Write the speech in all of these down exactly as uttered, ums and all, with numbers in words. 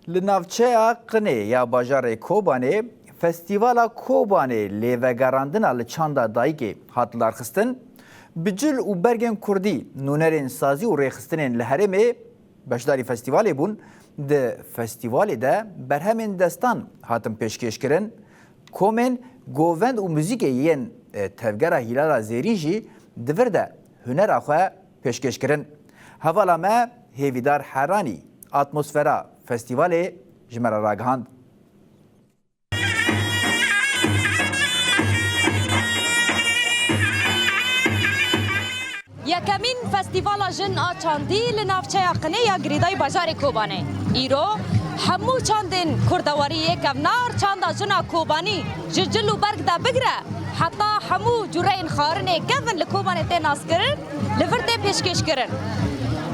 Li navçeya Qinê ya bajarê Kobanê, Festîvala Kobanê lêvegerandina li çanda dayikê hat lidarxistin. Bi cil û bergên kurdî, nûnerên sazî û rêxistinên li herêmê beşdarî festîvalê bûn. Di festîvalê de berhemên destan hatin pêşkêşkirin. Komên govend û muzîkê yên, e, Tevgera Hîlala Zêrîn jî di vir de hunera xwe pêşkêş kirin. Hevala me Hêvîdar Heranî atmosfera festîvalê ji me re ragihand. Yekemîn Festîvala Jin a Çandî li navçeya Qinê ya girêdayî bajarê Kobanê. Îro hemû çandên kurdewarî yê kevnar, çanda jina Kobanî ji cil û berg de bigire heta hemû cureyên xwarinê kevin li Kobanê tê naskirin, li vir tê pêşkêşkirin.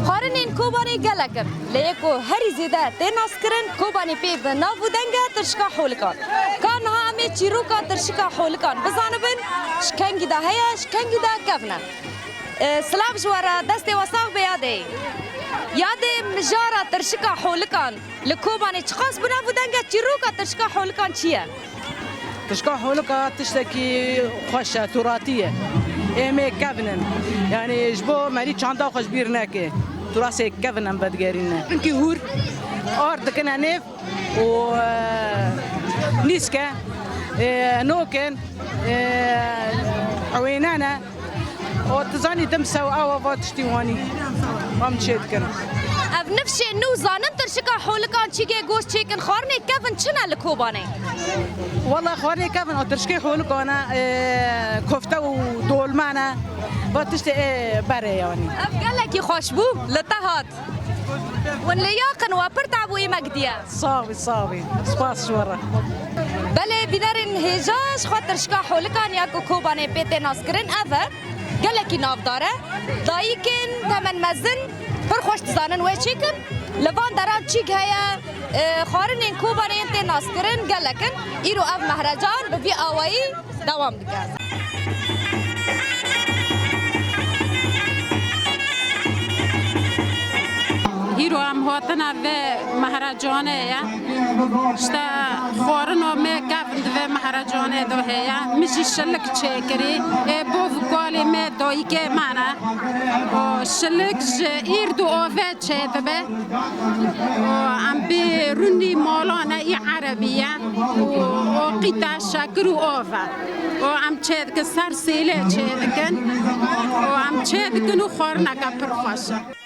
Xwarinên Kobanê gelek in, lê yê ku herî zêde tê naskirin, Kobanê pê bi nav û deng e, tirşika holikan. Ka niha em ê çîroka tirşika holikan bizanibin, ji kengî de heye, ji kengî de kevn e. E, silav ji we re, destê we sax be yadê. Yadê, mijara tirşika holikan li Kobanê çiqas bi nav û deng e, çîroka tirşika holikan çi ye? Tirşika holika tiştekî xweş e, turatî ye. Ê me kevin in. Yanî ji bo merî çanda xwe ji bîr neke. Turasê kevin em vedigerîne. Çimkî hûr ar dikine nêv û, e, nîske, e, nokin, e, ewêne ne. O, tu zanî, dimsew awa va tiştî wanî. Em çê dikin. Ev nifşên nû zanin tirşika holikan çîgê goz çêkin, xwarinê kevin çi ne li Kobanê? Wela xwarinê kevin, o tirşikê holikan e, e, kofte û dolma ne. Va tiştê ê berê yanî. Ev gelekî xweş bû, li te hat. Hûn lê yaqin we pir tab û îmek diye. Sax bî, sax bî. Spas ji we re. Belê, bînerên hêja ji xwe tirşika holikan ya ku Kobanê pê tê naskirin ev e. Gelekî navdar e. Dayikên temenmezin pir xweş dizanin wê çêkin. Li van deran çîk heye, e, xwarinên Kobanê yên tê naskirin gelek in. Îro ev mehrecan bi vî awayî dewam dike. Hîro em hatine vê mehrecanê ye. Îşte xwarino me kevn di vê mehrecanê de heye. Min jî şilik çêkirî. Ê bo kalê me dayikê me ne. O şilik ji îrd û avê çêdibe. O em bê rûnî mala ne î erebî ye. O, o qîte şekir û av e. O em çêdikin ser sêlê çêdikin. O em çêdikin û xwarineke pir xweş e.